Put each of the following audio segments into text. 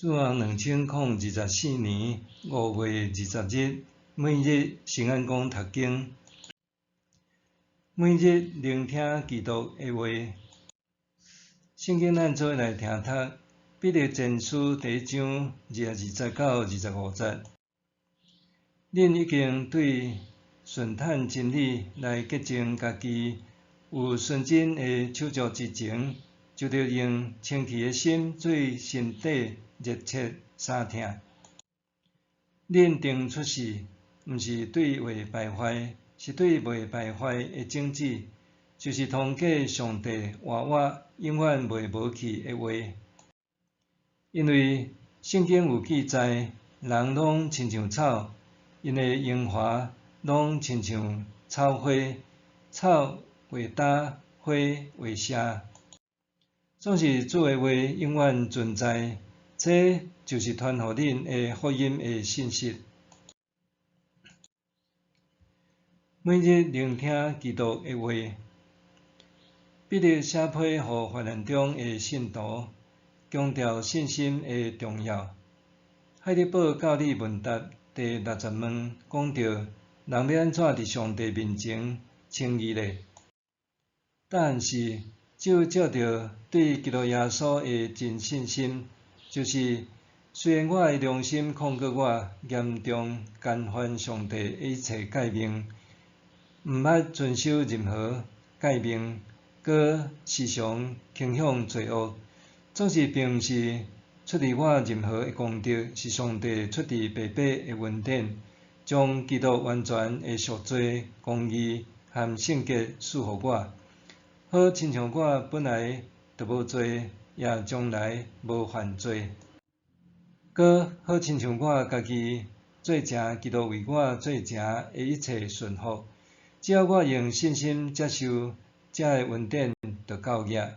主後2024年5月20日，每日聖安講讀經，每日聆聽基督的話。聖經咱做伙來聽讀，彼得前書第一章22節到25節。恁已經對順探真理來潔淨家己，有純真的手足之情，就著用清氣的心做身體熱切相疼。恁定出世，毋是對會敗壞，是對袂敗壞的種子，就是通過上帝活活永遠袂無去的話。因為聖經有記載，人攏親像草，𪜶的榮華攏親像草花，草會焦，花會謝。總是主的話永遠存在，這就是傳予恁的福音的信息。每日聆聽基督的話，彼得寫批予患難中的信徒，強調信心的重要。海德堡教理問答第六十問講到，人欲按怎佇上帝面前稱義咧？答案是，只有藉著對基督耶穌的真信心，就是雖然我的良心控告我嚴重干犯上帝的一切誡命，毋捌遵守任何誡命，閣時常傾向罪惡，總是並毋是出自我任何的功德，是上帝出自白白的恩典，將基督完全的贖罪、公義和聖潔賜予我，好親像我本來就無罪，也從來無犯罪。閣好親像我家己做成基督為我做成的一切順服，只要我用信心接受這个恩典，就夠額。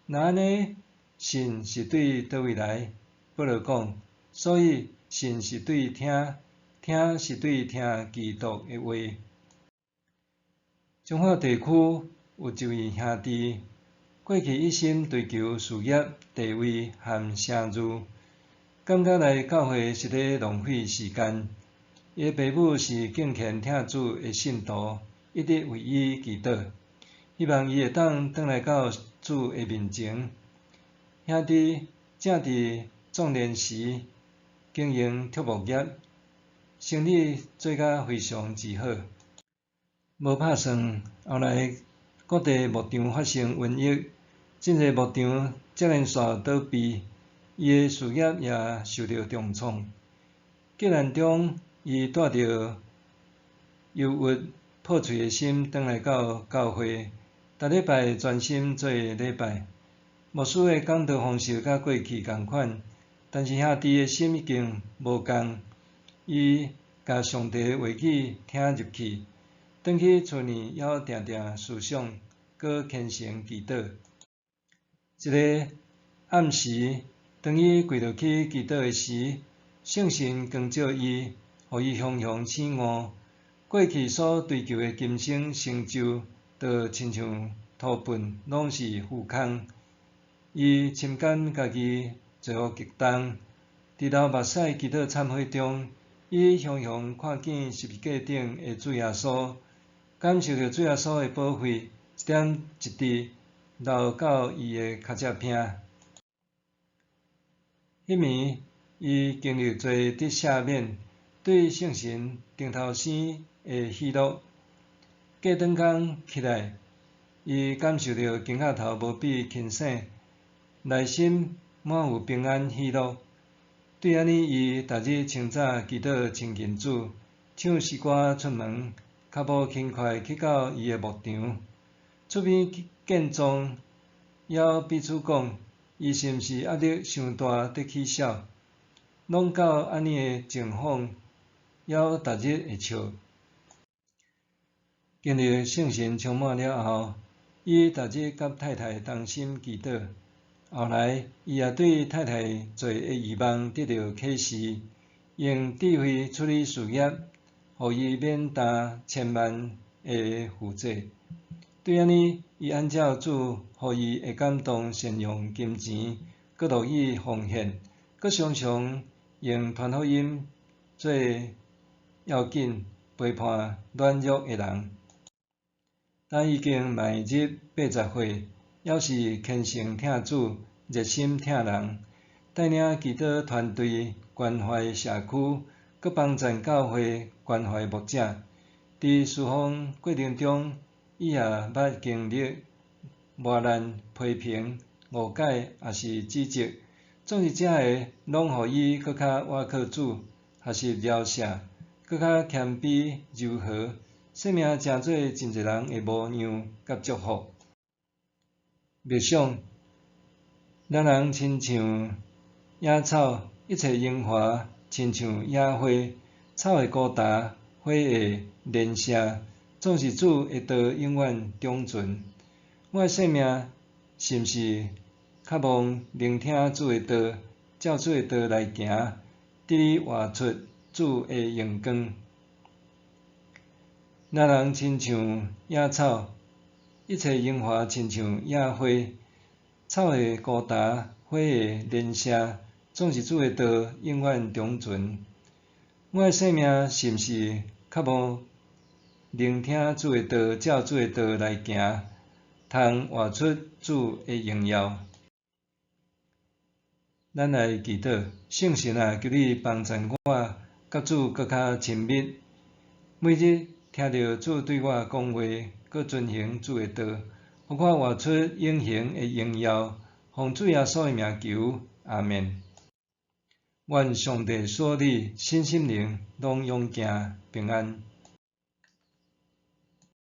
若按呢，信是對佗位來？保羅講，所以信是對聽，聽是對聽基督的話。彰化地區有一位兄弟，過去一心追求事業、地位和聲譽，感覺來教會是咧浪費時間。伊的爸母是敬虔疼主的信徒，一直為伊祈禱，希望伊會當轉來到主的面前。兄弟正佇壯年時經營畜牧業，生意做甲非常之好。無拍算，後來各地牧場發生瘟疫，真濟牧場接連紲倒閉，伊的事業也受著重創。激難中，伊帶著憂鬱破碎的心，轉來到教會，逐禮拜專心做禮拜。牧師的講道方式佮過去仝款，但是兄弟的心已經無仝。伊共上帝的話語聽入去，轉去厝內猶定定思想，閣虔誠祈禱。一个暗時，當伊跪落去祈禱的時，聖神光照伊，予伊雄雄醒悟，過去所追求的今生成就，就親像土糞，攏是虛空。伊深感家己罪負極重，佇流目屎祈禱懺悔中，伊雄雄看見十字架頂的主耶穌，感受著主耶穌的寶血，一點一滴流到伊的跤脊坪。彼暝，伊經歷罪得赦免，對聖神重頭生的喜樂。過轉工起來，伊感受著肩胛頭無比輕省，內心滿有平安喜樂。對按呢，伊逐日清早祈禱親近主，唱詩歌出門，跤步輕快去到伊的牧場，出面見狀，猶彼此講，伊是毋是壓力傷大得起痟？攏到按呢的情況，猶逐日會笑。經歷聖神充滿了後，伊逐日佮太太同心祈禱。後來，伊也對太太做的願望得著啟示，用智慧處理事業，予伊免擔千萬的負債。對按呢，伊按照主予伊的感動，善用金錢，閣樂意奉獻，閣常常用傳福音做要緊，陪伴軟弱的人。今已經邁入80歲，猶是虔誠疼主，熱心疼人，帶領祈禱團隊關懷社區，閣幫贊教會關懷牧者。佇事奉過程中，伊也捌經歷磨難、批評、誤解，抑是指責，總是這个攏予伊閣較倚靠主，學習饒赦，閣較謙卑柔和，生命成做真濟人的模樣佮祝福。默想，人人親像野草，一切榮華親像野花，草會枯焦，花會連謝，總是主的道永遠長存。我的生命是毋是渴望聆聽主的道，照主的道來行，得以活出主的榮光？人人親像野草，一切榮華親像野花，草會枯焦，花會連謝，總是主的道永遠長存。我的生命是毋是渴望聆聽主的道，照主的道來行，通活出主的榮耀？咱來祈禱，聖神啊，求你幫贊我，佮主閣較親密。每日聽著主對我講話，閣遵行主的道，予我活出永恆的榮耀。奉主耶穌的名求，阿們。願上帝賜你身心靈攏勇健平安。